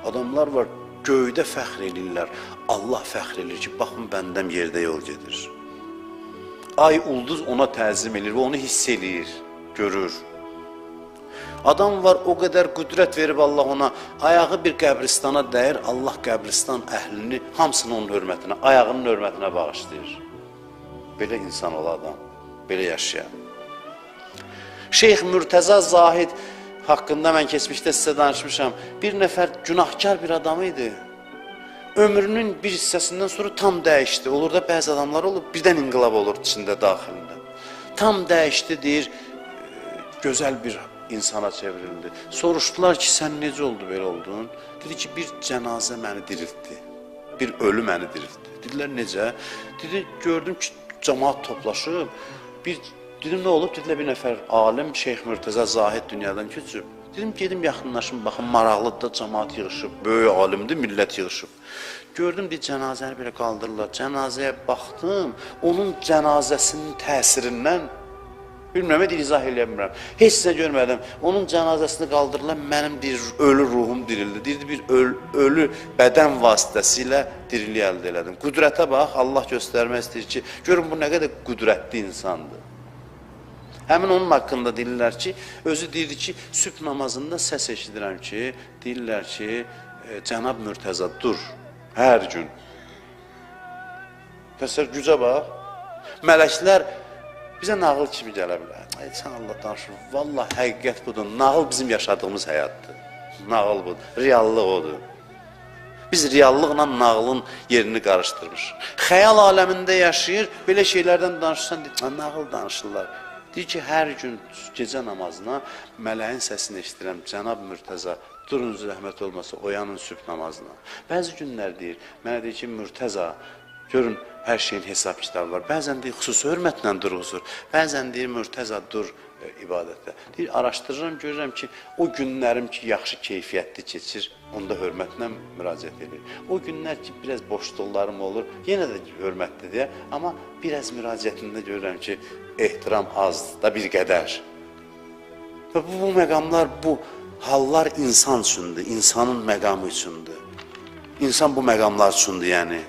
Adamlar var, göydə fəxr eləyirlər. Allah fəxr eləyir ki, baxın bəndəm yerdə yol gedir. Ay, ulduz ona təzim eləyir və onu hiss eləyir, görür. Adam var, o qədər qüdrət verib Allah ona, ayağı bir qəbristana dəyir, Allah qəbristan əhlini hamısını onun hörmətinə, ayağının hörmətinə bağışlayır. Belə insan ola adam, belə yaşayan. Şeyx Mürtəza Zahid haqqında mən keçmişdə sizə danışmışam. Bir nəfər günahkar bir adam idi. Ömrünün bir hissəsindən sonra tam dəyişdi. Olur da bəzi adamlar olub, birdən inqilab olur içində, daxilində. Tam dəyişdi, deyir, gözəl bir insana çevrildi. Soruşdular ki, sən necə oldu, belə oldun? Dedi ki, bir cənazə məni diriltdi. Bir ölü məni diriltdi. Dedilər, necə? Dedi, gördüm ki, cəmaat toplaşıb. Dedim, nə olub? Dedilər, bir nəfər alim, Şeyx Mürtəza Zahid dünyadan köçüb. Dedim, gedim yaxınlaşım, baxın, maraqlıdır da, cəmaat yığışıb, böyük alimdir, millət yığışıb. Gördüm, deyir, cənazəni belə qaldırırlar. Cənazəyə baxdım, onun cənazəsinin təsirindən, bilmirəm, izah eləyə bilmirəm. Heç nə görmədim. Onun cənazəsini qaldırırlar, mənim deyir, ölü ruhum dirildi. Deyirdi, bir ölü bədən vasitəsilə diriliyi əldə elədim. Qüdrətə bax, Allah göstərmək istəyir ki, görün, bu nə qədər qüdrətli insandır. Həmin onun haqqında deyirlər ki, özü deyirdi ki, sübh namazında səs eşidirəm ki, deyirlər ki, Cənab Mürtəza, dur, hər gün. Təsəvvür, gücə bax. Mələklər bizə nağıl kimi gələ bilər. Ay, sən Allah danışır, vallah həqiqət budur. Nağıl bizim yaşadığımız həyatdır. Nağıl budur, reallıq odur. Biz reallıqla nağılın yerini qarışdırmışıq. Xəyal aləmində yaşayır, belə şeylərdən danışırsan, deyir, nağıl danışırlar. Deyir ki, hər gün gecə namazına mələyin səsini eşidirəm, Cənab Mürtəza, durun zəhmət olmasa, oyanın sübh namazına. Bəzi günlər deyir, mənə deyir ki, Mürtəza, görün, hər şeyin hesab kitabı var. Bəzən deyir, xüsusi hörmətlə durğuzur. Bəzən deyir, Mürtəza, dur ibadətdə. Deyir, araşdırıram, görürəm ki, o günlərim ki, yaxşı keyfiyyətli keçir, onda hörmətlə müraciət edir. O günlər ki, biraz boşluqlarım olur, yenə də hörmətli deyə, amma biraz müraciətində görürəm ki, ehtiram az da bir qədər. Və bu məqamlar, bu hallar insan üçündür, insanın məqamı üçündür. İnsan bu məqamlar üçündür, yəni.